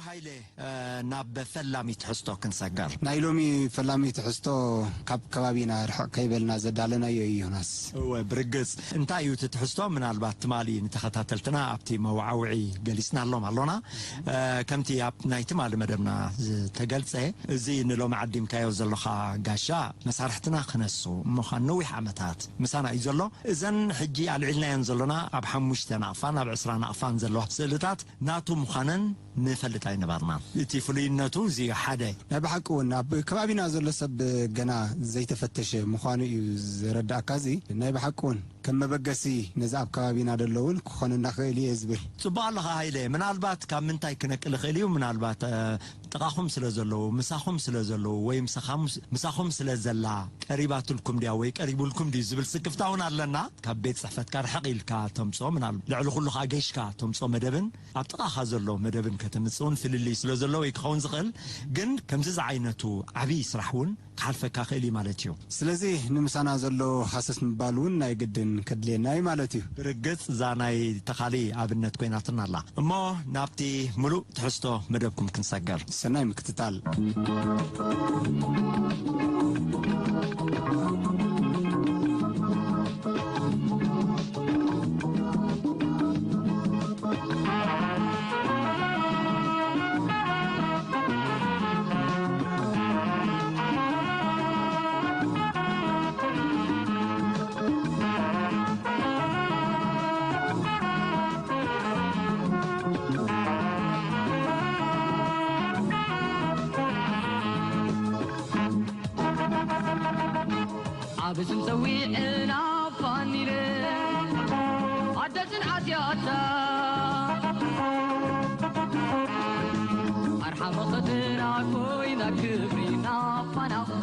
ሃይለ፣ ናብ ፈላሚ ትሕዝቶ ክንሰገር። ናይ ሎሚ ፈላሚ ትሕዝቶ ካብ ከባቢና ርሕቕ ከይበልና ዘዳለናዮ እዩ፣ ዮናስ። እወ፣ ብርግጽ። እንታይ እዩ እቲ ትሕዝቶ? ምናልባት ትማሊ ንተኸታተልትና ኣብቲ መወዓውዒ ገሊጽናሎም ኣሎና። ከምቲ ኣብ ናይ ትማሊ መደብና ዝተገልጸ፣ እዚ ንሎሚ ዓዲምካዮ ዘሎኻ ጋሻ መሳርሕትና ክነሱ እሞ ኻን ነዊሕ ዓመታት ምሳና እዩ ዘሎ። እዘን ሕጂ ኣልዒልናየን ዘሎና ኣብ ሓሙሽተ ናቕፋን ኣብ ዕስራ ናቕፋን ዘለዋ ስእልታት ናቱ ምዃነን ንፈልጥ ኣይነበርናን። እቲ ፍሉይነቱ እዚ እዩ ሓደ። ናይ ብሓቂ እውን ኣብ ከባቢና ዘሎ ሰብ ገና ዘይተፈተሸ ምዃኑ እዩ ዘረዳእካ። እዚ ናይ ብሓቂ እውን ከም መበገሲ ነዚ ኣብ ከባቢና ዘሎ እውን ክኾነና ክእል እየ ዝብል። ጽቡቕ ኣለኻ ሃይለ። ምናልባት ካብ ምንታይ ክነቅል ይኽእል እዩ? ምናልባት፣ እ፣ ጥቓኹም ስለ ዘለዉ፣ ምሳኹም ስለ ዘለዉ፣ ወይ ምሳኻም-፣ ምሳኹም ስለ ዘላ፣ ቀሪባትልኩም ድያ ወይ ቀሪቡልኩም ድዩ ዝብል ስክፍታ እውን ኣለና። ካብ ቤት ጽሕፈትካ ርሕቕ ኢልካ ተምጽኦ፣ ምናል-፣ ልዕሊ ኩሉ ኸኣ ገይሽካ ተምጽኦ መደብን ኣብ ጥቓኻ ዘሎ መደብን ከተምጽእ እውን ፍልልይ ስለ ዘሎ ወይ ክኸውን ዝኽእል፣ ግን ከምዚ ዝዓይነቱ ዓብዪ ስራሕ እውን ክሓልፈካ ክእል እዩ ማለት እዩ። ስለዚ ንምሳና ዘሎ ሃሰስ ምባል እውን ናይ ግድን ከድልየና እዩ ማለት እዩ። ብርግጽ እዛ ናይ ተኻሊ ኣብነት ኮይናትና ኣላ። እሞ ናብቲ ምሉእ ትሕዝቶ መደብኩም ክንሰገር። ሰናይ ምክትታል። ዓብ ስም ጸዊዕና ፋኒለ ኣደ ጽንዓት ያታ ኣርሓ መኸተና ኮይና ክብሪ ናፋ ናፋ።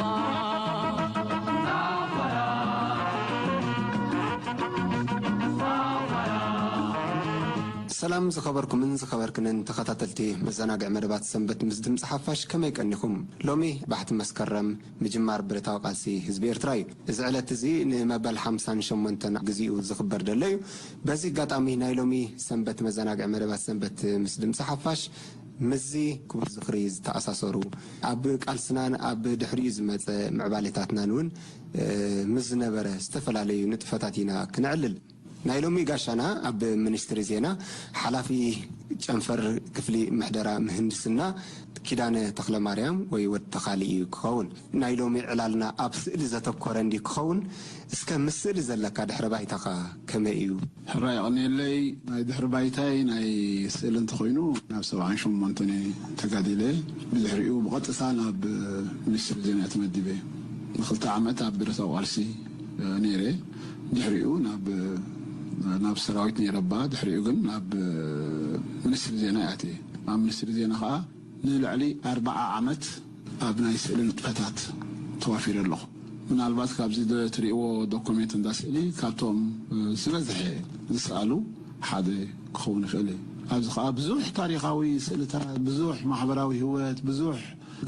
ሰላም ዝኸበርኩምን ዝኸበርክንን ተኸታተልቲ መዘናግዒ መደባት ሰንበት ምስ ድምፂ ሓፋሽ፣ ከመይ ቀኒኹም? ሎሚ ባሕቲ መስከረም ምጅማር ብረታዊ ቃልሲ ህዝቢ ኤርትራ እዩ። እዚ ዕለት እዚ ንመበል ሓምሳን ሸሞንተን ግዜኡ ዝኽበር ዘሎ እዩ። በዚ ኣጋጣሚ ናይ ሎሚ ሰንበት መዘናግዒ መደባት ሰንበት ምስ ድምፂ ሓፋሽ ምስዚ ክቡር ዝኽሪ ዝተኣሳሰሩ ኣብ ቃልስናን ኣብ ድሕሪኡ ዝመጸ ምዕባሌታትናን እውን፣ እ፣ ምስ ዝነበረ ዝተፈላለዩ ንጥፈታት ኢና ክነዕልል። ናይ ሎሚ ጋሻና ኣብ ሚኒስትሪ ዜና ሓላፊ ጨንፈር ክፍሊ ምሕደራ ምህንድስና ኪዳነ ተኽለማርያም ወይ ወዲ ተኻሊ እዩ ክኸውን። ናይ ሎሚ ዕላልና ኣብ ስእሊ ዘተኮረ እንድዩ ክኸውን። እስከ ምስ ስእሊ ዘለካ ድሕረ ባይታኻ ከመይ እዩ? ሕራይ የቐንየለይ። ናይ ድሕሪ ባይታይ ናይ ስእሊ እንተኾይኑ ናብ ሰብዓን ሸሞንተን እየ ተጋዲለ። ብድሕሪኡ ብቐጥታ ናብ ሚኒስትሪ ዜና እየ ተመዲበ። ንኽልተ ዓመት ኣብ ብረታዊ ቃልሲ ነይረ። ድሕሪኡ ናብ፣ ናብ ሰራዊት ነይረ እባ፣ ድሕሪኡ ግን ናብ ሚኒስትሪ ዜና እየ ኣትየ። ኣብ ሚኒስትሪ ዜና ኸዓ ንልዕሊ ኣርብዓ ዓመት ኣብ ናይ ስእሊ ንጥፈታት ተዋፊረ ኣለኹ። ምናልባት ካብዚ ዶ-፣ ትርእይዎ ዶኩሜንት እንዳ ስእሊ ካብቶም፣ እ፣ ዝበዝሐ ዝሰኣሉ ሓደ ክኸውን ይኽእል እዩ። ኣብዚ ኸዓ ብዙሕ ታሪኻዊ ስእልታት፣ ብዙሕ ማሕበራዊ ህይወት፣ ብዙሕ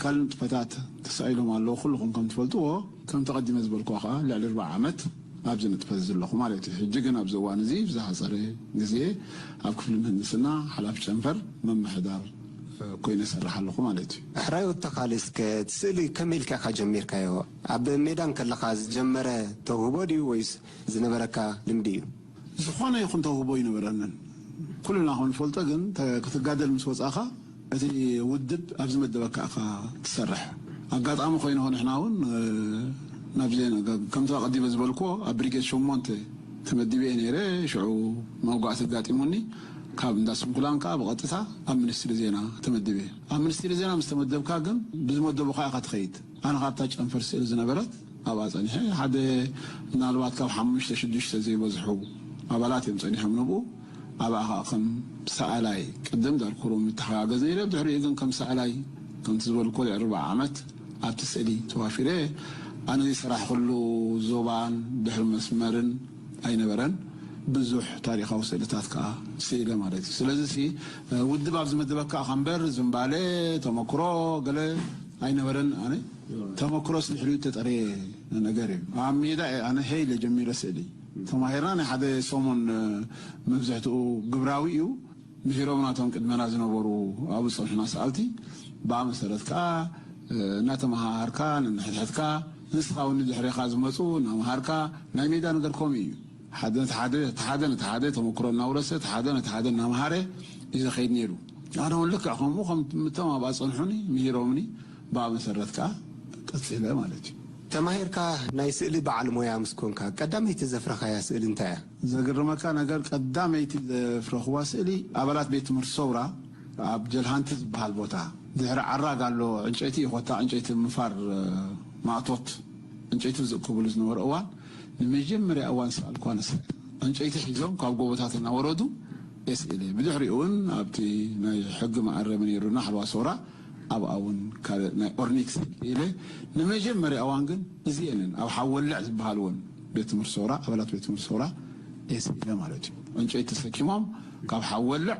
ካልእ ንጥፈታት ተሳኢሎም ኣለዉ። ኩልኹም ከም ትፈልጥዎ፣ ከም ተቐዲመ ዝበልኩዋ ኸዓ ልዕሊ ኣርብዓ ዓመት ኣብዚ ንጥፈት ዘለኹ ማለት እዩ። ሕጂ ግን ኣብዚ እዋን እዚ ብዝሓጸረ ግዜ ኣብ ክፍሊ ምህንድስና ሓላፊ ጨንፈር ምምሕዳር፣ እ፣ ኮይነ እሰርሕ ኣለኹ ማለት እዩ። ሕራይ ወተኻሊ፣ እስከ እቲ ስእሊ ከመይ ኢልካ ኢኻ ጀሚርካዮ? ኣብ ሜዳ እንከለኻ ዝጀመረ ተውህቦ ድዩ ወይስ ዝነበረካ ልምዲ እዩ? ዝኾነ ይኹን ተውህቦ ኣይነበረንን። ኩልና ከም ንፈልጦ ግን ተ-፣ ክትጋደል ምስ ወጻእኻ እቲ ውድብ ኣብ ዝመደበካ ኢኻ ትሰርሕ። ኣጋጣሚ ኮይኑ ኸ ንሕና እውን፣ እ፣ ናብዚ፣ ከምቲ ኣቐዲመ ዝበልክዎ ኣብ ብሪጌድ ሸሞንተ ተመዲበ እየ ነይረ። ሽዑ መውጋእቲ ኣጋጢሙኒ። ካብ እንዳ ስንኩላን ከኣ ብቐጥታ ኣብ ሚኒስትሪ ዜና ተመዲበ። ኣብ ሚኒስትሪ ዜና ምስ ተመደብካ ግን ብዝመደቡኻ ኢኻ ትኸይድ። ኣነ ካብታ ጨንፈር ስእሊ ዝነበረት ኣብኣ ጸኒሐ። ሓደ ምናልባት ካብ ሓሙሽተ ሽዱሽተ ዘይበዝሑ ኣባላት እዮም ጸኒሖም ንብኡ። ኣብኣ ኸኣ ከም ሰኣላይ ቅድም ዳርኩሩም ይተሓጋገዝ ነይረ። ብድሕሪኡ ግን ከም ሰኣላይ ከምቲ ዝበልኩ ልዕሊ ኣርብዓ ዓመት ኣብቲ ስእሊ ተዋፊረ። ኣነ ዘይሰራሕኩሉ ዞባን ድሕሪ መስመርን ኣይነበረን። ብዙሕ ታሪኻዊ ስእልታት ከኣ ስኢለ ማለት እዩ። ስለዚ ሲ፣ ውድብ ኣብ ዝመደበካ ኢኻ እምበር ዝምባሌ፣ ተመክሮ፣ ገለ ኣይነበረን። ኣነ ተመክሮስ ድሕሪኡ እተጠርየ ነገር እዩ። ኣብ ሜዳ እየ ኣነ ሄ ኢለ ጀሚረ ስእሊ። ተማሂርና ናይ ሓደ ሰሙን፣ መብዝሕትኡ ግብራዊ እዩ። ምሂሮምና እቶም ቅድመና ዝነበሩ ኣብኡ ዝጸንሑና ሰኣልቲ። ብኣ መሰረት ከኣ እናተመሃሃርካ፣ ነንሕድሕድካ፣ ንስኻ እውን ንድሕሬኻ ዝመጹ እናመሃርካ፣ ናይ ሜዳ ነገር ከምኡ እዩ። ሓደ ነቲ ሓደ፣ እቲ ሓደ ነቲ ሓደ ተመክሮ እናውረሰ፣ እቲ ሓደ ነቲ ሓደ እናመሃረ እዩ ዝኸይድ ነይሩ። ኣነ እውን ልክዕ ከምኡ፣ ከም እቶም ኣብኣ ዝጸንሑኒ ምሂሮምኒ፣ ብኣ መሰረት ከኣ ቀጺለ ማለት እዩ። ተማሂርካ ናይ ስእሊ በዓል ሞያ ምስ ኮንካ፣ ቀዳመይቲ ዘፍረኻያ ስእሊ እንታይ እያ? ዘግርመካ ነገር፣ ቀዳመይቲ ዘፍረኽዋ ስእሊ ኣባላት ቤት ትምህርቲ ሰውራ ኣብ ጀልሃንቲ ዝበሃል ቦታ፣ ድሕሪ ዓራግ ኣሎ ዕንጨይቲ፣ ይኾታ ዕንጨይቲ ምፋር፣ እ፣ ማእቶት ዕንጨይቲ ዝእክብሉ ዝነበረ እዋን፣ ንመጀመርያ እዋን ዝሰኣልኳ ንሳ እያ። ዕንጨይቲ ሒዞም ካብ ጎቦታት እናወረዱ እየ ስኢለ። ብድሕሪኡ እውን ኣብቲ ናይ ሕጊ መኣረሚ ነይሩና ሓለዋ ሰውራ፣ ኣብኣ እውን ካልእ ናይ ኦርኒክስ ኢለ። ንመጀመርያ እዋን ግን እዚኤንን ኣብ ሓወልዕ ዝበሃል እውን ቤት ትምህርቲ ሰውራ፣ ኣባላት ቤት ትምህርቲ ሰውራ እየ ስኢለ ማለት እዩ። ዕንጨይቲ ተሰኪሞም ካብ ሓወልዕ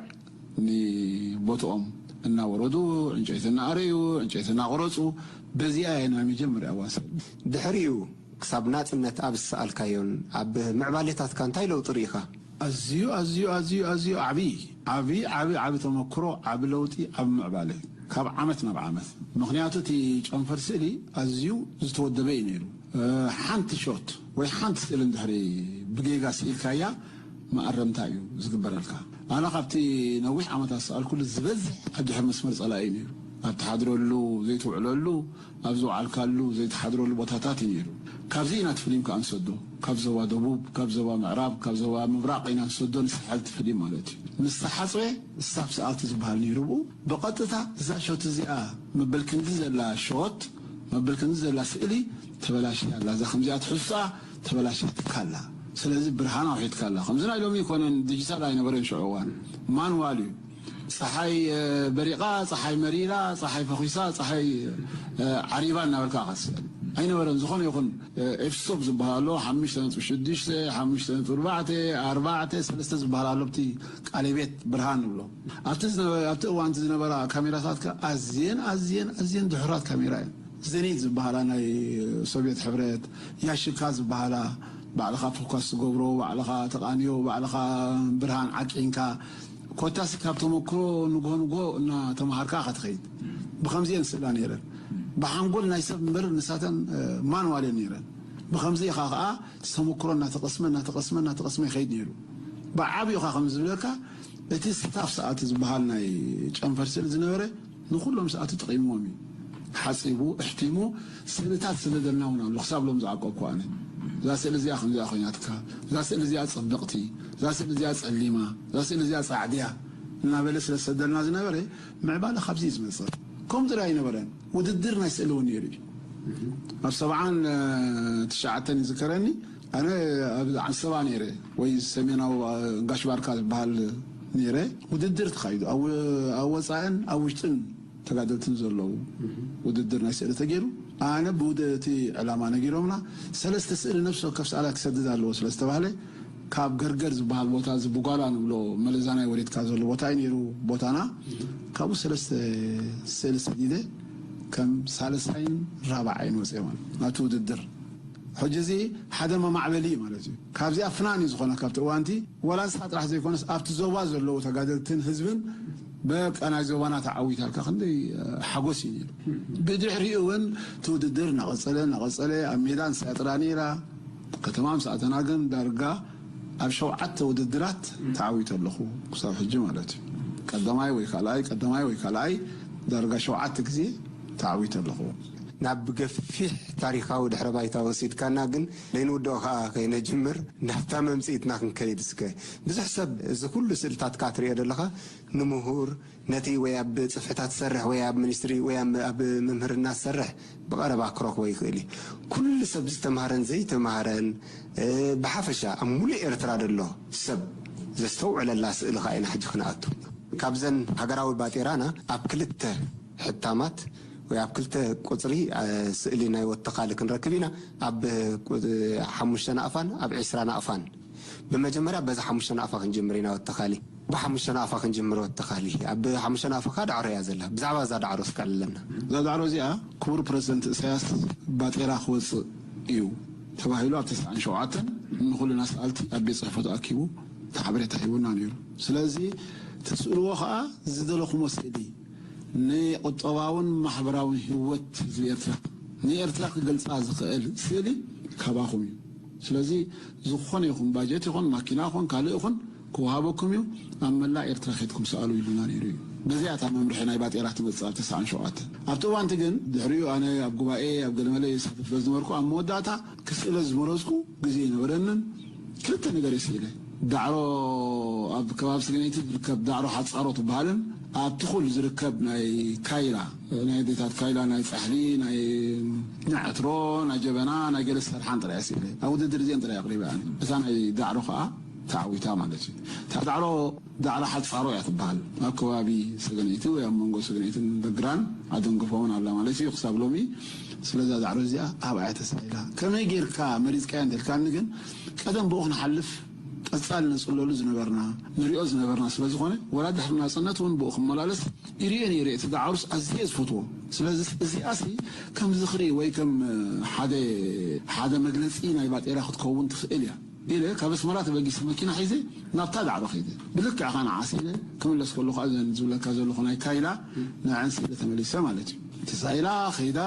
ንቦትኦም እናወረዱ፣ ዕንጨይቲ እናኣረዩ፣ ዕንጨይቲ እናቆረፁ፣ በዚኣ እየ ናይ መጀመርያ እዋን ስኢለ። ድሕሪኡ ክሳብ ናጽነት ኣብ ዝሰኣልካዮን ኣብ ምዕባሌታትካ እንታይ ለውጢ ርኢኻ? ኣዝዩ፣ ኣዝዩ፣ ኣዝዩ፣ ኣዝዩ ዓቢ፣ ዓቢ፣ ዓቢ፣ ዓቢ ተመክሮ፣ ዓቢ ለውጢ፣ ዓቢ ምዕባለ። ካብ ዓመት ናብ ዓመት። ምኽንያቱ እቲ ጨንፈር ስእሊ ኣዝዩ ዝተወደበ እዩ ነይሩ። እ፣ ሓንቲ ሾት ወይ ሓንቲ ስእሊ እንድሕሪ ብጌጋ ስኢልካያ፣ መኣረምታ እዩ ዝግበረልካ። ኣነ ካብቲ ነዊሕ ዓመታት ዝሰኣልኩሉ ዝበዝሕ ኣብ ድሕሪ መስመር ጸላኢ እዩ ነይሩ። ኣብ ትሓድረሉ፣ ዘይትውዕለሉ፣ ኣብ ዝወዓልካሉ ዘይትሓድረሉ ቦታታት እዩ ነይሩ። ካብዚ ኢና እቲ ፍሊም ከኣ ንሰዶ። ካብ ዞባ ደቡብ፣ ካብ ዞባ ምዕራብ፣ ካብ ዞባ ምብራቕ ኢና ንሰዶ፣ ንስሕል እቲ ፍሊም ማለት እዩ። ምስ ተሓጽበ፣ ስታፍ ሰኣልቲ ዝበሃል ነይሩ ብኡ። ብቐጥታ እዛ ሾት እዚኣ፣ መበል ክንዲ ዘላ ሾት፣ መበል ክንዲ ዘላ ስእሊ ተበላሽያ ኣላ። እዛ ከምዚኣ ትሕዝቶኣ ተበላሽያትካ ኣላ። ስለዚ ብርሃን ኣውሒድካ ኣላ። ከምዚ ናይ ሎሚ ኣይኮነን፣ ዲጂታል ኣይነበረን ሽዑ እዋን። ማንዋል እዩ። ጸሓይ፣ እ፣ በሪቓ፣ ጸሓይ መሪራ፣ ጸሓይ ፈኺሳ፣ ጸሓይ፣ እ፣ ዓሪባ እናበልካ ኢኻ ትስእል። ኣይነበረን። ዝኾነ ይኹን፣ እ፣ ኤፍስቶፕ ዝበሃል ኣሎ፣ ሓሙሽተ ነጥቢ ሽዱሽተ፣ ሓሙሽተ ነጥቢ ኣርባዕተ፣ ኣርባዕተ፣ ሰለስተ ዝበሃል ኣሎ፣ ኣብቲ ቃለ ቤት ብርሃን ንብሎ። ኣብቲ ዝነበ-፣ ኣብቲ እዋን እቲ ዝነበራ ካሜራታት ከ ኣዝየን፣ ኣዝየን፣ ኣዝየን ድሑራት ካሜራ እየን። ዘኒት ዝበሃላ ናይ ሶቪየት ሕብረት፣ ያሽካ ዝበሃላ፣ ባዕልኻ ፎካስ ትገብሮ፣ ባዕልኻ ተቓንዮ፣ ባዕልኻ ብርሃን ዓቂንካ፣ ኮታስ ካብ ተመክሮ ንግሆ ንግሆ እናተምሃርካ ኢኻ ትኸይድ። ብኸምዚ እየን ስእላ ነይረን። ብሓንጎል ናይ ሰብ እምበር ንሳተን፣ እ፣ ማንዋል እየን ነይረን። ብኸምዚ ኢኻ ኸኣ ተመክሮ እናተቐስመ፣ እናተቐስመ፣ እናተቐስመ ይኸይድ ነይሩ። ብዓብዩ ኸኣ ከም ዝብለካ፣ እቲ ስታፍ ሰኣልቲ ዝበሃል ናይ ጨንፈር ስእሊ ዝነበረ ንኹሎም ሰኣልቲ ጠቒምዎም እዩ። ሓጺቡ፣ ኣሕቲሙ፣ ስእልታት ዝሰደደልና እውን ኣሎ። ክሳብ ሎም ዝዓቀብኩ ኣነ። እዛ ስእሊ እዚኣ ከምዚኣ ኮይናትካ፣ እዛ ስእሊ እዚኣ ጽብቕቲ፣ እዛ ስእሊ እዚኣ ጸሊማ፣ እዛ ስእሊ እዚኣ ጻዕድያ እናበለ ስለ ዝሰደልና ዝነበረ፣ ምዕባለ ካብዚ እዩ ዝመጽእ። ከምኡ ጥራይ ኣይነበረን። ውድድር ናይ ስእሊ እውን ነይሩ እዩ። ኣብ ሰብዓን ትሽዓተን ይዝከረኒ፣ ኣነ ኣብ ዓንሰባ ነይረ፣ ወይ ሰሜናዊ ጋሽ ባርካ ዝበሃል ነይረ። ውድድር ተኻይዱ፣ ኣብ፣ ኣብ ወጻእን ኣብ ውሽጥን ተጋደልትን ዘለዉ ውድድር ናይ ስእሊ ተገይሩ። ኣነ ብውደ-፣ እቲ ዕላማ ነጊሮምና፣ ሰለስተ ስእሊ ነፍሲ ወከፍ ሰኣላይ ክሰድድ ኣለዎ ስለ ዝተባህለ፣ ካብ ገርገር ዝበሃል ቦታ፣ እዚ ብጓላ ንብሎ መለዛናይ ወሪድካ ዘሎ ቦታ እዩ ነይሩ ቦታና። ካብኡ ሰለስተ ስእሊ ሰዲደ፣ ከም ሳልሳይን ራብዓይን ወፅኤ ማለት ናቲ ውድድር። ሕጂ እዚ ሓደ መማዕበሊ እዩ ማለት እዩ። ካብዚኣ ፍናን እዩ ዝኾነ ካብቲ እዋንቲ፣ ዋላ ንስኻ ጥራሕ ዘይኮነስ ኣብቲ ዞባ ዘለዉ ተጋደልትን ህዝብን፣ በቃ ናይ ዞባና ተዓዊታልካ ክንደይ፣ እ፣ ሓጎስ እዩ ነይሩ። ብድሕሪኡ እውን እቲ ውድድር እናቐጸለ፣ እናቐጸለ፣ ኣብ ሜዳ ንሳ ጥራ ነይራ። ከተማ ምስ ኣተና ግን ዳርጋ ኣብ ሸውዓተ ውድድራት ተዓዊተ ኣለኹ ክሳብ ሕጂ ማለት እዩ። ቀዳማይ ወይ ካልኣይ፣ ቀዳማይ ወይ ካልኣይ ዳርጋ ሸውዓተ ግዜ ተዓዊተ ኣለኹ። ናብ ገፊሕ ታሪኻዊ ድሕረ ባይታ ወሲድካና፣ ግን ዘይንውድኦ ከኣ ከይነጅምር ናብታ መምጽኢትና ክንከይድ እስከ። ብዙሕ ሰብ እዚ ኩሉ ስእልታትካ ትርእዮ ዘለኻ ንምሁር፣ ነቲ ወይ ኣብ ጽፍሕታት ትሰርሕ ወይ ኣብ ሚኒስትሪ ወይ ኣብ፣ ኣብ ምምህርና ትሰርሕ ብቐረባ ክረኽቦ ይኽእል እዩ። ኩሉ ሰብ ዝተማህረን ዘይተማህረን፣ እ፣ ብሓፈሻ ኣብ ሙሉእ ኤርትራ ዘሎ ሰብ ዘስተውዕለላ ስእሊ ኸኣ ኢና ሕጂ ክንኣቱ። ካብዘን ሃገራዊ ባጤራና ኣብ ክልተ ሕታማት ወይ ኣብ ክልተ ቁጽሪ፣ እ፣ ስእሊ ናይ ወተኻሊ ክንረክብ ኢና። ኣብ ቁ-፣ ሓሙሽተ ናእፋን ኣብ ዕስራ ናእፋን። ብመጀመርያ በዚ ሓሙሽተ ናእፋ ክንጅምር ኢና ወተኻሊ። ብሓሙሽተ ናእፋ ክንጅምር ወተኻሊ። ኣብ ሓሙሽተ ናእፋ ከኣ ዳዕሮ እያ ዘላ። ብዛዕባ እዛ ዳዕሮ እስከ ኣዕልለና። እዛ ዳዕሮ እዚኣ ክቡር ፕረዚደንት ኢሳያስ ባጤራ ክወጽእ እዩ ተባሂሉ ኣብ ተስዓን ሸውዓተን ንኹልና ሰኣልቲ ኣብ ቤት ጽሕፈቱ ኣኪቡ እቲ ሓበሬታ ሂቡና ነይሩ። ስለዚ ትስእልዎ ኸኣ ዝደለኹሞ ስእሊ፣ ንቁጠባውን ማሕበራውን ህይወት ህዝቢ ኤርትራ፣ ንኤርትራ ክገልጻ ዝኽእል ስእሊ ካባኹም እዩ። ስለዚ ዝኾነ ይኹን ባጀት ይኹን ማኪና ይኹን ካልእ ይኹን ክወሃበኩም እዩ። ኣብ መላእ ኤርትራ ኬድኩም ሰኣሉ ኢሉና ነይሩ እዩ። በዚኣ እታ መምርሒ ናይ ባጤራ ትመጽእ ኣብ ተስዓን ሸውዓተን። ኣብቲ እዋንቲ ግን ድሕሪኡ ኣነ ኣብ ጉባኤ ኣብ ገለመለ ይሳተፍ ስለ ዝነበርኩ ኣብ መወዳእታ ክስእለ ዝመረጽኩ ግዜ ኣይነበረንን። ክልተ ነገር እየ ስኢለ። ዳዕሮ ኣብ ከባቢ ሰገነይቲ ዝርከብ ዳዕሮ ሓጻሮ ትበሃልን ኣብ ትኹል ዝርከብ ናይ ካይላ፣ ናይ ኣዴታት ካይላ፣ ናይ ጻሕሊ፣ ናይ ናይ ዕትሮ፣ ናይ ጀበና፣ ናይ ገለ ዝሰርሓን ጥራይ እየ ስኢለ። ኣብ ውድድር እዚአን ጥራይ ኣቕሪበ ኣነ። እታ ናይ ዳዕሮ ከኣ ተዓዊታ ማለት እዩ። እታ ዳዕሮ ዳዕሮ ሓጻሮ እያ ትበሃል። ኣብ ከባቢ ሰገነይቲ ወይ ኣብ መንጎ ሰገነይትን በግራን ዓደንገፎምን ኣላ ማለት እዩ። ክሳብ ሎሚ ስለዛ ዳዕሮ እዚኣ ኣብኣ እያ ተሳኢላ። ከመይ ጌርካ መሪጽካያ እንተልካኒ ግን ቀደም ብኡ ክንሓልፍ ቀጻሊ ነጽለሉ ዝነበርና፣ ንሪኦ ዝነበርና ስለ ዝኾነ፣ ወላ ድሕሪ ናጽነት እውን ብኡ ክመላለስ ይርኤ ነይረ። እቲ ዳዕሮስ ኣዝየ ዝፈትዎ። ስለዚ እዚኣሲ ከም ዝኽሪ ወይ ከም ሓደ፣ ሓደ መግለጺ ናይ ባጤራ ክትከውን ትኽእል እያ ኢለ ካብ ኣስመራ ተበጊሰ መኪና ሒዘ ናብታ ዳዕሮ ከይደ። ብልክዕ ኸኣ ንዓስ ኢለ ክምለስ ከለኹ እዘን ዝብለካ ዘለኹ ናይ ካይላ ንዐን ስኢለ ተመሊሰ ማለት እዩ። ተሳኢላ ከይዳ።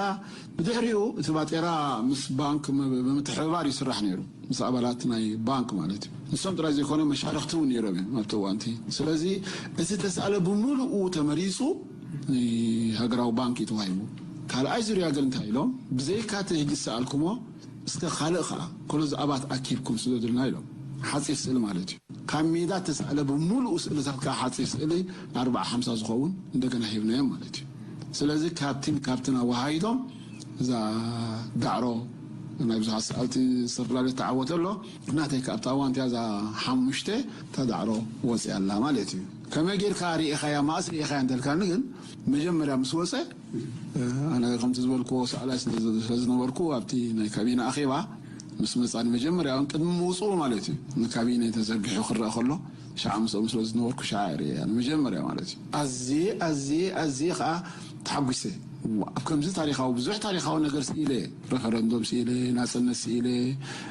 ብድሕሪኡ እቲ ባጤራ ምስ ባንክ ም-፣ ብምትሕብባር ይስራሕ ነይሩ። ምስ ኣባላት ናይ ባንክ ማለት እዩ። ንሶም ጥራይ ዘይኮነ መሻርኽቲ እውን ነይሮም እዮም ኣብቲ እዋንቲ። ስለዚ እቲ ተሳእለ ብምሉኡ ተመሪጹ ሃገራዊ ባንክ እዩ ተዋሂቡ። ካልኣይ ዙርያ ግን እንታይ ኢሎም፣ ብዘይካ እቲ ሕጂ ዝሰኣልኩሞ እስከ ካልእ ከኣ ኮለዝኣባት ኣኪብኩም ስደዱልና ኢሎም። ሓጺር ስእሊ ማለት እዩ። ካብ ሜዳ ተሳእለ ብምሉኡ ስእልታት ከኣ ሓጺር ስእሊ ኣርብዓ ሓምሳ ዝኸውን እንደገና ሂብናዮም ማለት እዩ። ስለዚ ካብቲን ካብትን ኣወሃሂዶም እዛ ዳዕሮ ናይ ብዙሓት ሰኣልቲ ዝተፈላለየ ተዓወተ ኣሎ። ናተይ ከኣ ኣብታ እዋን እቲኣ እዛ ሓሙሽተ እታ ዳዕሮ ወፂኣ ኣላ ማለት እዩ። ከመይ ጌርካ ርኢኻያ፣ መኣስ ርኢኻያ እንተልካኒ ግን መጀመርያ ምስ ወፀ ኣነ ከምቲ ዝበልክዎ ሰኣላይ ስለ ዝነበርኩ ኣብቲ ናይ ካቢነ ኣኼባ ምስ መፃኒ መጀመርያ ቅድሚ ምውፅኡ ማለት እዩ ንካቢነ ተዘርጊሑ ክረአ ከሎ ሻዓ ምስኦም ስለ ዝነበርኩ ሻዓ ርኢያ ንመጀመርያ ማለት እዩ። ኣዝየ ኣዝየ ኣዝየ ከዓ ተሓጒሰ። ኣብ ከምዚ ታሪኻዊ ብዙሕ ታሪኻዊ ነገር ስኢለ፣ ሬፈረንዶም ስኢለ፣ ናፅነት ስኢለ፣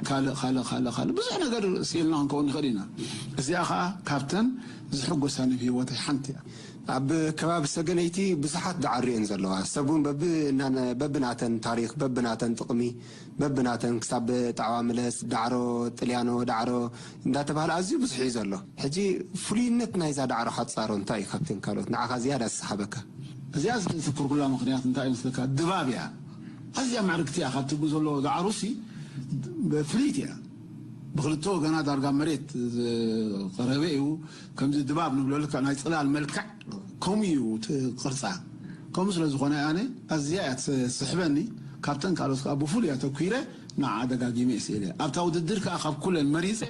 ካልእ ካልእ ካልእ ካልእ ብዙሕ ነገር ስኢልና ክንከውን ንኽእል ኢና። እዚኣ ከዓ ካብተን ዝሕጎሳኒ ብህይወተይ ሓንቲ እያ። ኣብ ከባቢ ሰገነይቲ ብዙሓት ዳዕሮ እየን ዘለዋ። ሰብ እውን በብናነ-፣ በብናተን ታሪኽ፣ በብናተን ጥቕሚ፣ በብናተን ክሳብ ጣዕዋ ምለስ፣ ዳዕሮ ጥልያኖ፣ ዳዕሮ እንዳተባህለ ኣዝዩ ብዙሕ እዩ ዘሎ። ሕጂ ፍሉይነት ናይዛ ዳዕሮ ሓጻሮ እንታይ እዩ ካብተን ካልኦት ንዓኻ ዝያዳ ዝሰሓበካ? እዚኣ ዝትኩርኩላ ምኽንያት እንታይ እዩ መስለካ? ድባብ እያ። ኣዝያ ምዕርግቲ እያ። ካብቲ ብዘሎ ዳዕሮሲ ፍልይቲ እያ። ብክልተ ወገና ዳርጋ መሬት ዝቐረበ እዩ። ከምዚ ድባብ ንብሎ ልክዕ ናይ ጽላል መልክዕ ከምኡ እዩ እቲ ቅርጻ። ከምኡ ስለ ዝኾነ ኣነ ኣዝያ እያ ትስሕበኒ። ካብተን ካልኦት ከኣ ብፍሉይ ኣተኲረ ንዓ ደጋጊመ እየ ስኢለ። ኣብታ ውድድር ከኣ ካብ ኩለን መሪጸ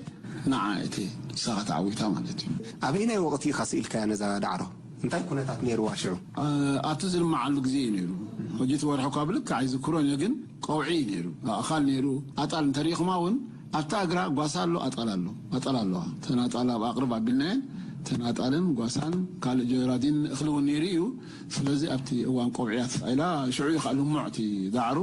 ንዓ እቲ ንሳኻ ተዓዊታ ማለት እዩ። ኣበየናይ ወቕቲ ኢኻ ስኢልካያ ነዛ ዳዕሮ? እንታይ ኩነታት ነይርዋ ሽዑ? እ፣ ኣብቲ ዝልምዓሉ ግዜ እዩ ነይሩ። ሕጂ እቲ ወርሒ እኳ ብልክዕ ኣይዝክሮን እየ፣ ግን ቀውዒ እዩ ነይሩ። ኣእኻል ነይሩ። ኣጣል እንተሪእኹማ እውን ኣብታ እግራ ጓሳ ኣሎ፣ ኣጣል ኣሎ፣ ኣጣል ኣለዋ። እተን ኣጣል ኣብ ኣቕርብ ኣቢልናየን፣ እተን ኣጣልን ጓሳን ካልእ ጀራዲን እኽሊ እውን ነይሩ እዩ። ስለዚ ኣብቲ እዋን ቀውዒ እያ ተሳኢላ። ሽዑ እዩ ከዓ ልሙዕ እቲ ዳዕሮ።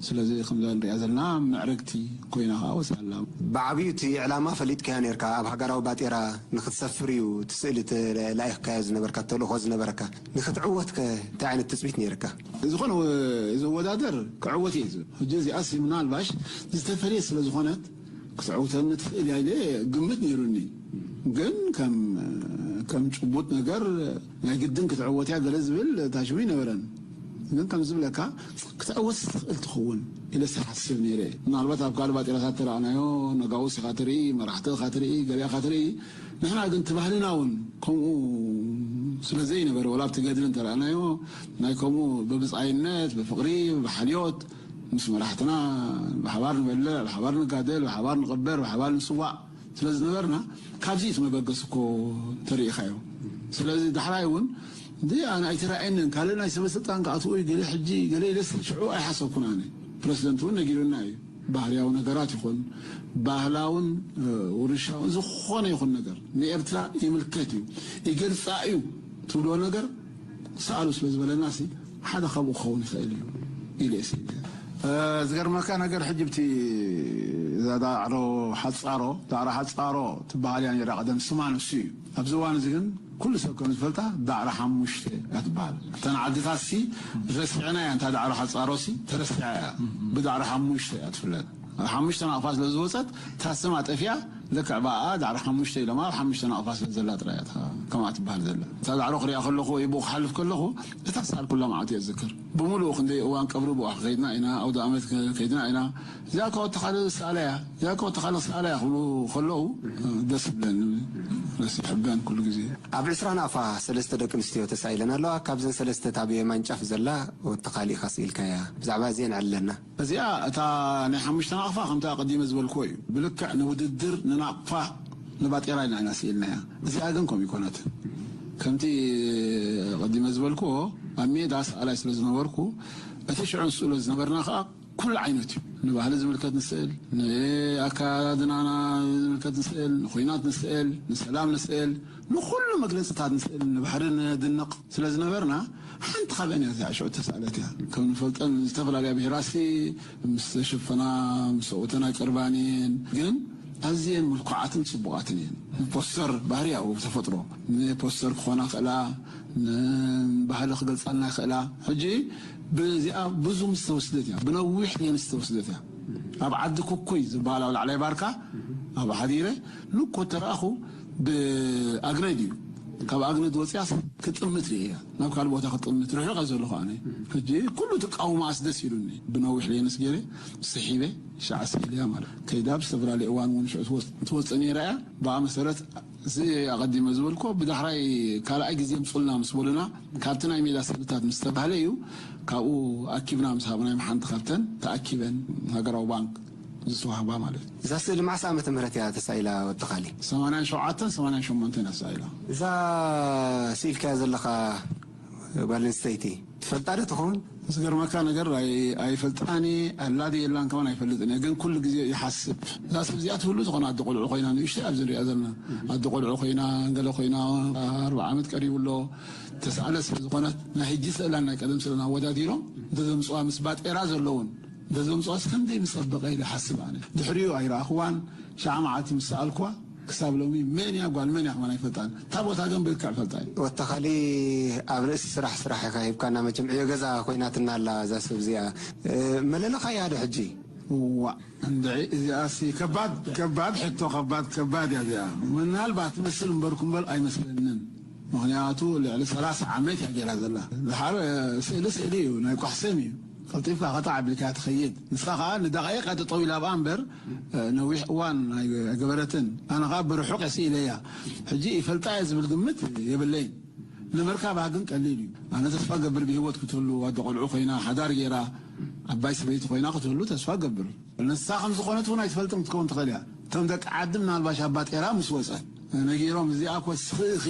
ስለዚ ከምዛ ንሪኣ ዘለና ምዕርግቲ ኮይና ከዓ ወፂኣ ኣላ። ብዓብዩ እቲ ዕላማ ፈሊጥካዮ ነይርካ። ኣብ ሃገራዊ ባጤራ ንክትሰፍር እዩ እቲ ስእሊ ተላኢኽካዮ ዝነበርካ፣ ተልእኾ ዝነበረካ። ንክትዕወት ከ እንታይ ዓይነት ትጽቢት ነይርካ? ዝኾነ ወ-፣ ዝወዳደር ክዕወት እየ ዝብል። ሕጂ እዚኣስ ምናልባሽ ዝተፈለየ ስለ ዝኾነት ክትዕውተኒ ትኽእል እያ ኢለ ግምት ነይሩኒ። ግን ከም፣ ከም ጭቡጥ ነገር ናይ ግድን ክትዕወት እያ ገለ ዝብል ታሽሙ ይነበረን። ግን ከም ዝብለካ ክትዕወት ትኽእል ትኸውን ኢለ ዝሓስብ ነይረ። ምናልባት ኣብ ካልእ ባጤራታት ተረኣናዮ፣ ነጋውስ ኢኻ ትርኢ፣ መራሕቲ ኢኻ ትርኢ፣ ገሊኣ ኢኻ ትርኢ። ንሕና ግን እቲ ባህልና እውን ከምኡ ስለ ዘይነበረ፣ ወላ ኣብቲ ገድሊ እንተረኣናዮ፣ ናይ ከምኡ ብብጻይነት፣ ብፍቕሪ፣ ብሓልዮት ምስ መራሕትና ብሓባር ንበልዕ፣ ብሓባር ንጋደል፣ ብሓባር ንቕበር፣ ብሓባር ንስዋእ ስለ ዝነበርና፣ ካብዚ እቲ መበገሲ እኮ ተሪኢኻዮ። ስለዚ ዳሕራይ እውን እንዲ ኣነ ኣይተራእየንን፣ ካልእ ናይ ሰበ ስልጣን ክኣትዎ እዩ፣ ገለ ሕጂ፣ ገለ ኢለስ ሽዑ ኣይሓሰብኩን ኣነ። ፕረሲደንት እውን ነጊሩና እዩ። ባህርያዊ ነገራት ይኹን፣ ባህላውን፣ እ፣ ውርሻውን ዝኾነ ይኹን ነገር ንኤርትራ ይምልከት እዩ፣ ይገልጻ እዩ ትብሎ ነገር ሰኣሉ ስለ ዝበለና ሲ ሓደ ካብኡ ክኸውን ይኽእል እዩ ኢለ እየ ስኢለ። እ፣ ዝገርመካ ነገር ሕጂ ብቲ እዛ ዳዕሮ ሓጻሮ፣ ዳዕሮ ሓጻሮ ትበሃል እያ ነይራ ቀደም ስማ ንሱ እዩ። ኣብዚ እዋን እዚ ግን ኩሉ ሰብ ከም ዝፈልጣ ዳዕሮ ሓሙሽተ እያ ትበሃል። እተን ዓድታት ሲ ረሲዕና እያ፣ እንታ ዳዕሮ ሓፃሮ ሲ ተረሲዓ እያ። ብዳዕሮ ሓሙሽተ እያ ትፍለጥ። ሓሙሽተ ናቕፋ ስለ ዝወፀት እታ ስማ ጠፊኣ፣ ልክዕ ብኣ ዳዕሮ ሓሙሽተ ኢሎም ኣብ ሓሙሽተ ናቕፋ ስለ ዘላ ጥራይ እያ እታ ከምኣ ትበሃል ዘላ። እታ ዳዕሮ ክሪኣ ከለኹ ወይ ብኡ ክሓልፍ ከለኹ እታ ሰዓል ኩላ መዓልቲ እየ ዝዝክር። ብምሉኡ ክንደይ እዋን ቀብሪ ብኡ ከይድና ኢና፣ ኣውደ ኣመት ከይድና ኢና። እዚኣ እኮ ወተኻለ ዝሰኣላ እያ፣ እዚኣ እኮ ወተኻለ ዝሰኣላ እያ ክብሉ ከለዉ ደስ ይብለኒ፣ ደስ ይሕበን ኩሉ ግዜ። ኣብ ዕስራ ናቕፋ ሰለስተ ደቂ ኣንስትዮ ተሳኢለን ኣለዋ። ካብዘን ሰለስተ እታ ብየማን ጫፍ ዘላ ወተኻሊ ኢኻ ስኢልካያ። ብዛዕባ እዚአን ዕለና። እዚኣ እታ ናይ ሓሙሽተ ናቕፋ ከምቲ ኣቐዲመ ዝበልክዎ እዩ። ብልክዕ ንውድድር ንናቕፋ ንባጤራ ኢና ኢና ስኢልናያ። እዚኣ ግን ከምኡ ይኮነትን። ከምቲ ኣቐዲመ ዝበልክዎ ኣብ ሜዳ ሰኣላይ ስለ ዝነበርኩ እቲ ሽዑ ንስእሎ ዝነበርና ከዓ ኩሉ ዓይነት እዩ። ንባህሊ ዝምልከት ንስእል፣ ንኣከዳድናና ዝምልከት ንስእል፣ ንኹናት ንስእል፣ ንሰላም ንስእል፣ ንኹሉ መግለፅታት ንስእል፣ ንባህሪ ነድንቕ ስለ ዝነበርና ሓንቲ ካብአን እያ እዚኣ ሽዑ ተሳእለት እያ። ከም ንፈልጠን ዝተፈላለያ ብሄራሲ ምስ ተሸፈና ምስ ሰብኡተን ኣይቀርባን እየን፣ ግን ኣዝየን ምልኩዓትን ጽቡቓትን እየን። ንፖስተር ባህሪ ያው ተፈጥሮ ንፖስተር ክኾና ክእላ፣ ንባህሊ ክገልጻልና ይኽእላ። ሕጂ ብዚኣ ብዙ ምስ ተወስደት እያ፣ ብነዊሕ እየን ዝተወስደት እያ። ኣብ ዓዲ ኩኩይ ዝበሃል ኣብ ላዕላይ ባርካ ኣብ ሓዲረ ንኮ ተረኣኹ ብኣግነድ እዩ። ካብ ኣግነድ ወፂኣስ ክጥምት ርእያ፣ ናብ ካልእ ቦታ ክጥምት ርሑቕ እየ ዘለኹ ኣነ። ሕጂ ኩሉ ትቃውሞ ኣስደስ ኢሉኒ። ብነዊሕ ለየንስ ገይረ ስሒበ ሻዕ ስኢልያ ማለት ከይዳ ብዝተፈላለየ እዋን እውን ሽዑ ትወፅ- ትወፅእ ነይራ እያ። ብኣ መሰረት እዚ ኣቐዲመ ዝበልኮ ብዳሕራይ ካልኣይ ግዜ ምፁልና ምስ በሉና ካብቲ ናይ ሜዳ ስእልታት ምስ ተባህለ እዩ ካብኡ ኣኪብና ምስ ሃብናዮም ሓንቲ ካብተን ተኣኪበን ሃገራዊ ባንክ ዝተዋህባ ማለት እዩ። እዛ ስእሊ መዓስ ዓመተ ምህረት እያ ተሳኢላ ወዲ ኻሊ? ሰማንያን ሸውዓተን ሰማንያን ሸሞንተን እያ ተሳኢላ። እዛ ስኢልካያ ዘለኻ ጓል ኣንስተይቲ ትፈልጣ ዶ ትኸውን? ዝገርመካ ነገር ኣይ- ኣይፈልጣን እየ፣ ኣላ ድየ የላን ከማን ኣይፈልጥን እየ፣ ግን ኩሉ ግዜ ይሓስብ። እዛ ሰብ እዚኣ ትህሉ ዝኾነ ኣደ ቆልዑ ኮይና ንእሽተይ ኣብዚ ንሪኣ ዘለና ኣደ ቆልዑ ኮይና ገለ ኮይና ኣርባዓ ዓመት ቀሪቡ ኣሎ። ተስኣለ ስለ ዝኾነት ናይ ሕጂ ስእላን ናይ ቀደም ስእላን ኣወዳዲሮም እንተዘምፅዋ ምስ ባጤራ ዘለውን እንተዘምፅዋስ ከምደይ ምፀበቐ ኢለ ሓስብ ኣነ። ድሕሪኡ ኣይረኣኽዋን። ሸዓ መዓልቲ ምስ ሰኣልኩዋ ክሳብ ሎሚ መን እያ ጓል መን እያ ከማን ኣይፈልጣን። እታ ቦታ ግን ብልክዕ ፈልጣ እየ። ወተኻሊ ኣብ ርእሲ ስራሕ ስራሕ ኢኻ ሂብካና። መቸም ዕዮ ገዛ ኮይናትና ኣላ እዛ ሰብ እዚኣ። እ፣ መለለኻያ ዶ ሕጂ? እዋ እንድዒ እዚኣሲ ከባድ ከባድ ሕቶ፣ ከባድ ከባድ እያ እዚኣ። ምናልባት ትመስል እምበርኩ እምበር ኣይመስለንን። ምኽንያቱ ልዕሊ ሰላሳ ዓመት እያ ገይራ ዘላ። ድሓር ስእሊ ስእሊ እዩ፣ ናይ ቋሕሰም እዩ። ቀልጢፍካ ኸጣዕ ኣቢልካ ትኸይድ። ንስኻ ኸዓ ንደቓይቕ እያ ጠጠው ኢላ ኣብኣ እምበር ነዊሕ እዋን ኣይገበረትን። ኣነ ኸዓ ብርሑቕ እየ ስኢለያ። ሕጂ ይፈልጣ እየ ዝብል ግምት የብለይን። ንምርካባ ግን ቀሊል እዩ። ኣነ ተስፋ ገብር ብህይወት ክትህሉ ኣደ ቆልዑ ኮይና ሓዳር ገይራ ዓባይ ሰበይቲ ኮይና ክትህሉ ተስፋ ገብር። ንሳ ከም ዝኾነት እውን ኣይትፈልጥን ክትከውን ትኽእል እያ። እቶም ደቂ ዓዲ ምናልባሽ ኣባ ጤራ ምስ ወፀ ነጊሮም እዚኣ እኮ ስኽእኺ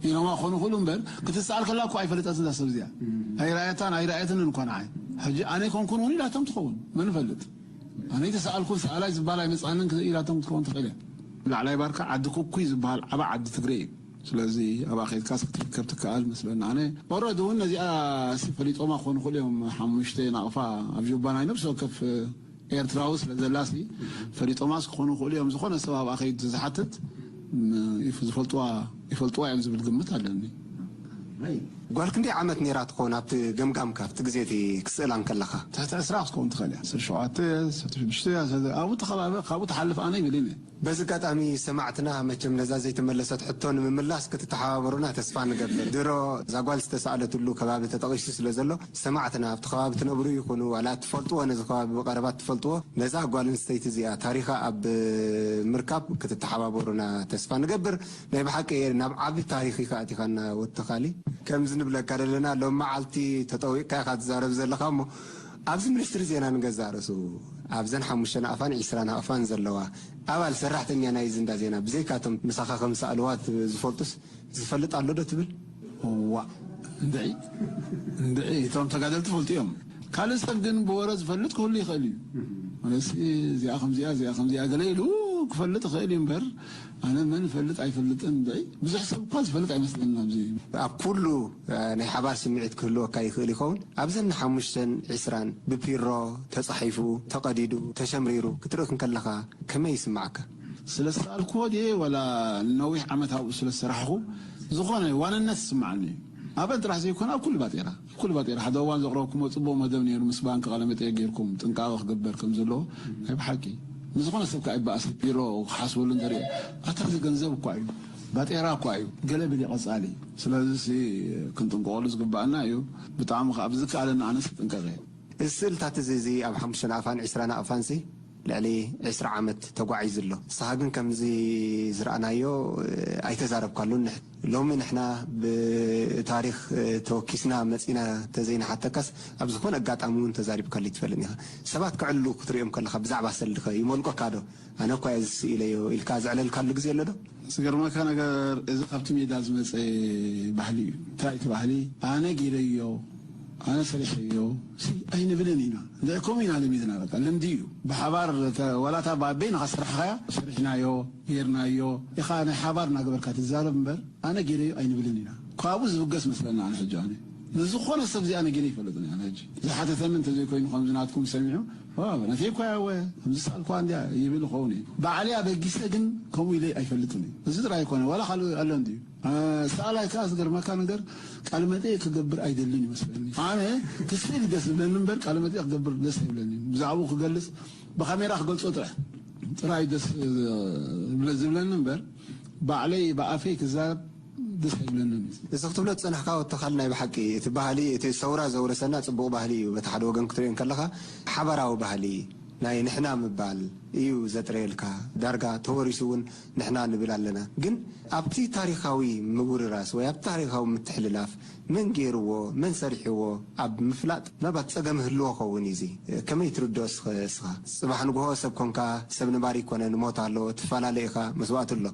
ኢሎማ ክኾኑ ይኽእሉ እምበር ክትሰኣል ከላ እኮ ኣይፈለጠትን እዛ ሰብ እዚኣ። ኣይረኣየታን ኣይረኣየትንን እኳ ንዓይ። ሕጂ ኣነ ኣይኮንኩን እውን ኢላቶም ትኸውን መን ይፈልጥ። ኣነ ኣይተሰኣልኩን ሰኣላይ ዝበሃል ኣይመፅኣንን ኢላቶም ክትከውን ትኽእል እያ። ላዕላይ ባርካ ዓዲ ኩኩይ ዝበሃል ዓባ ዓዲ ትግረ እዩ። ስለዚ ኣብኣ ከይድካስ ክትርከብ ትከኣል መስለኒ። ኣነ ኦረዲ እውን ነዚኣ ሲ ፈሊጦማ ክኾኑ ይኽእሉ እዮም። ሓሙሽተ ናቕፋ ኣብ ጁባ ናይ ነብሲ ወከፍ ኤርትራዊ ስለ ዘላሲ ፈሊጦማስ ክኾኑ ይኽእሉ እዮም። ዝኾነ ሰብ ኣብኣ ከይዱ ዝሓትት ም- ይፍ- ዝፈልጥዋ ይፈልጥዋ እዮም ዝብል ግምት ኣለኒ። ጓል ክንደይ ዓመት ነይራ ትኸውን ኣብቲ ገምጋምካ ኣብቲ ግዜ እቲ ክስእላ እንከለኻ? ትሕቲ ዕስራ ክትከውን ትኽእል እያ። ዓሰርተ ሸውዓተ ዓሰርተ ሽዱሽተ እያ። ስለዚ ኣብኡ ተኸባቢ ካብኡ ትሓልፍ ኣነ ይብል እየ። በዚ ኣጋጣሚ ሰማዕትና መቸም ነዛ ዘይተመለሰት ሕቶ ንምምላስ ክትተሓባበሩና ተስፋ ንገብር። ድሮ እዛ ጓል ዝተሰኣለትሉ ከባቢ ተጠቒሱ ስለ ዘሎ ሰማዕትና ኣብቲ ከባቢ ትነብሩ ይኹኑ ዋላ እትፈልጥዎ ነዚ ከባቢ ብቐረባ እትፈልጥዎ ነዛ ጓል ኣንስተይቲ እዚኣ ታሪኻ ኣብ ምርካብ ክትተሓባበሩና ተስፋ ንገብር። ናይ ብሓቂ ናብ ዓቢ ታሪኽ ኢኻ ኣቲኻና ወተኻሊ። ከምዚ ንብለካ ዘለና ሎም መዓልቲ ተጠዊቕካ ኢኻ ትዛረብ ዘለኻ እሞ ኣብዚ ሚኒስትሪ ዜና ንገዛእ ርእሱ ኣብዘን ሓሙሽተ ናቕፋን ዒስራ ናቕፋን ዘለዋ ኣባል ሰራሕተኛ ናይ ዝንዳ ዜና ብዘይካቶም ምሳኻ ከም ሰኣልዋ ዝፈልጡስ ዝፈልጥ ኣሎ ዶ ትብል? እዋ እንድዒ እንድዒ እቶም ተጋደልቲ ፈልጡ እዮም። ካልእ ሰብ ግን ብወረ ዝፈልጥ ክህሉ ይኽእል እዩ። ማለት እዚኣ ከምዚኣ እዚኣ ከምዚኣ ገለ ኢሉ ክፈልጥ ይኽእል እዩ እምበር ኣነ መን ይፈልጥ ኣይፈልጥን እንድዒ ብዙሕ ሰብ እኳ ዝፈልጥ ኣይመስለንን ኣብዚ። ኣብ ኩሉ ናይ ሓባር ስምዒት ክህልወካ ይኽእል ይኸውን። ኣብዘን ሓሙሽተን ዒስራን ብፒሮ ተጻሒፉ ተቐዲዱ ተሸምሪሩ ክትርኢ እንከለኻ ከመይ ይስምዓካ? ስለ ዝሰኣልክዎ ድየ ዋላ ንነዊሕ ዓመት ኣብኡ ስለ ዝሰራሕኹ ዝኾነ ዋንነት ዝስምዓኒ እዩ። ኣበን ጥራሕ ዘይኮነ ኣብ ኩሉ ባጤራ፣ ኣብ ኩሉ ባጤራ ሓደ እዋን ዘቕረብኩሞ ጽቡቕ መደብ ነይሩ፣ ምስ ባንክ ቃለ መጠየቅ ጌርኩም ጥንቃቐ ክግበር ከም ዘለዎ ናይ ብሓቂ ንዝኾነ ሰብ ከዓ ይበኣስ ቢሮ ክሓስበሉ እንተሪኦ ኣታ እዚ ገንዘብ እኳ እዩ፣ ባጤራ እኳ እዩ፣ ገለ ብል ቀጻሊ። ስለዚ ሲ ክንጥንቀቐሉ ዝግባኣና እዩ። ብጣዕሚ ከዓ ብዝከኣለና ኣነስ ይጥንቀቐ። እዚ ስእልታት እዚ፣ እዚ ኣብ ሓሙሽተ ናቕፋን ዕስራ ናቕፋንሲ ልዕሊ ዕስራ ዓመት ተጓዒዙ ኣሎ። ንስኻ ግን ከምዚ ዝረኣናዮ ኣይተዛረብካሉን። ንሕ-፣ ሎሚ ንሕና ብታሪኽ ተወኪስና መጺና ተዘይንሓተካስ ኣብ ዝኾነ ኣጋጣሚ እውን ተዛሪብካሉ ይትፈልጥን ኢኻ። ሰባት ክዕሉ ክትሪኦም ከለኻ ብዛዕባ ሰልድኸ ይመልቆካ ዶ? ኣነ እኳ እየ ዝስኢለዮ ኢልካ ዘዕለልካሉ ግዜ ኣሎ ዶ? ዝገርመካ ነገር፣ እዚ ካብቲ ሜዳ ዝመጸ ባህሊ እዩ። እንታይ እቲ ባህሊ? ኣነ ጌረዮ፣ ኣነ ሰሪሐዮ ሲ ኣይንብልን ኢና። እንታይ ከምኡ ኢና ለሚድና፣ በቃ ልምዲ እዩ። ብሓባር ተ-፣ ዋላ እታ ባ-፣ በይንኻ ሰራሕኻያ፣ ሰሪሕናዮ፣ ጌርናዮ ኢኻ ናይ ሓባር እናገበርካ ትዛረብ እምበር፣ ኣነ ጌረዮ ኣይንብልን ኢና። ካብኡ ዝብገስ መስለና ኣነ ሕጂ ኣነ። ንዝኾነ ሰብ እዚኣ ነጊረ ይፈልጥን እየ ኣነ ሕጂ። ዝሓተተኒ እንተዘይኮይኑ ከምዚ ናትኩም ሰሚዑ፣ "ዋ፣ በነተይ እኳ ያወ፣ ከምዚ ሳልኳ እንድያ" ይብል ይኸውን እዩ። ባዕለይ ኣበጊሰ ግን ከምኡ ኢለ ኣይፈልጥን እዩ። እዚ ጥራይ ኣይኮነ፣ ዋላ ካልእ ኣሎ እንድዩ። እ፣ ሰኣላይ ከኣ ዝገርመካ ነገር፣ ቃለ መጠይቅ ክገብር ኣይደልን ይመስለኒ። ኣነ ክስእል ደስ ዝብለኒ እምበር ቃለ መጠይቅ ክገብር ደስ ኣይብለኒ። ብዛዕባኡ ክገልጽ ብካሜራ ክገልጾ ጥራሕ፣ ጥራይ ደስ ዝብለ-፣ ዝብለኒ እምበር ባዕለይ ብኣፈይ ክዛረብ ደስ ኣይብለንን እዩ። እዚ ክትብሎ ዝጸናሕካ ወተኻል ናይ ብሓቂ እቲ ባህሊ፣ እቲ ሰውራ ዘውረሰና ጽቡቕ ባህሊ እዩ። በቲ ሓደ ወገን ክትሪኦ እንከለኻ ሓባራዊ ባህሊ ናይ ንሕና ምባል እዩ ዘጥረየልካ። ዳርጋ ተወሪሱ እውን ንሕና ንብል ኣለና። ግን ኣብቲ ታሪኻዊ ምውርራስ ወይ ኣብቲ ታሪኻዊ ምትሕልላፍ መን ገይርዎ፣ መን ሰሪሕዎ ኣብ ምፍላጥ ምናልባት ጸገም ህልዎ ኸውን እዩ። እዚ ከመይ ትርድኦ እስኸ እስኻ? ጽባሕ ንግሆ ሰብ ኮንካ፣ ሰብ ነባሪ ይኮነን፣ ሞት ኣሎ፣ ትፈላለ ኢኻ፣ መስዋእቲ ኣሎ።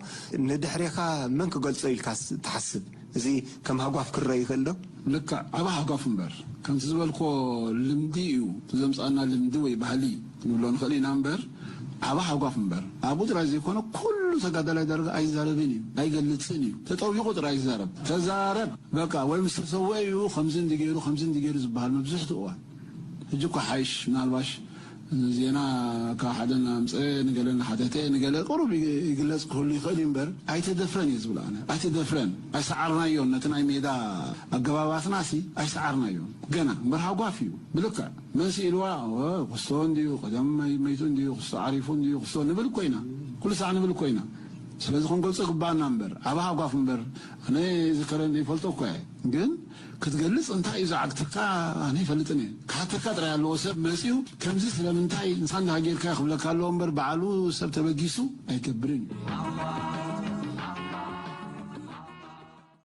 ንድሕሬኻ መን ክገልጾ ኢልካ ስ-፣ ትሓስብ? እዚ ከም ሃጓፍ ክረአ ይኽእል ዶ? ልክዕ፣ ዓቢ ሃጓፍ እምበር፣ ከምቲ ዝበልኮ ልምዲ እዩ፣ እቲ ዘምጻና ልምዲ ወይ ባህሊ ክንብሎ ንኽእል ኢና እምበር፣ ዓቢ ሃጓፍ እምበር። ኣብኡ ጥራይ ዘይኮነ፣ ኩሉ ተጋዳላይ ዳርጋ ኣይዛረብን እዩ፣ ኣይገልጽን እዩ። ተጠዊቑ ጥራይ ይዛረብ። ተዛረብ፣ በቃ፣ ወይ ምስ ተሰውአ እዩ፣ ከምዚ እንዲ ገይሩ፣ ከምዚ እንዲ ገይሩ ዝበሃል መብዝሕትኡ እዋን። ሕጂ እኮ ሓይሽ፣ ምናልባሽ ዜና ካብ ሓደ እናምፀ፣ ንገለ እናሓተተ፣ ንገለ ቁሩብ ይ-፣ ይግለጽ ክህሉ ይኽእል እዩ እምበር፣ ኣይተደፍረን እየ ዝብል ኣነ። ኣይተደፍረን። ኣይሰዓርናዮን። ነቲ ናይ ሜዳ ኣገባባትና ሲ ኣይሰዓርናዮን። ገና እምበር ሃጓፍ እዩ። ብልክዕ መን ስኢልዋ? ኦ፣ ክስቶ እንድዩ፣ ቀደም መይ-፣ መይቱ እንድዩ፣ ክስቶ ዓሪፉ እንድዩ፣ ክስቶ ንብል እኮ ኢና። ኩሉ ሳዕ ንብል እኮ ኢና። ስለዚ ክንገልጾ ግባኣና እምበር፣ ዓቢ ሃጓፍ እምበር፣ ኣነ ዝከረኒ ይፈልጦ እኮ እየ። ግን ክትገልጽ እንታይ እዩ ዝዓግተካ? ኣነ ይፈልጥን እየ። ክሓተካ ጥራይ ኣለዎ። ሰብ መጺኡ ከምዚ ስለምንታይ ንሳ እንዳ ሃገርካ ክብለካ ኣለዎ እምበር፣ ባዕሉ ሰብ ተበጊሱ ኣይገብርን እዩ።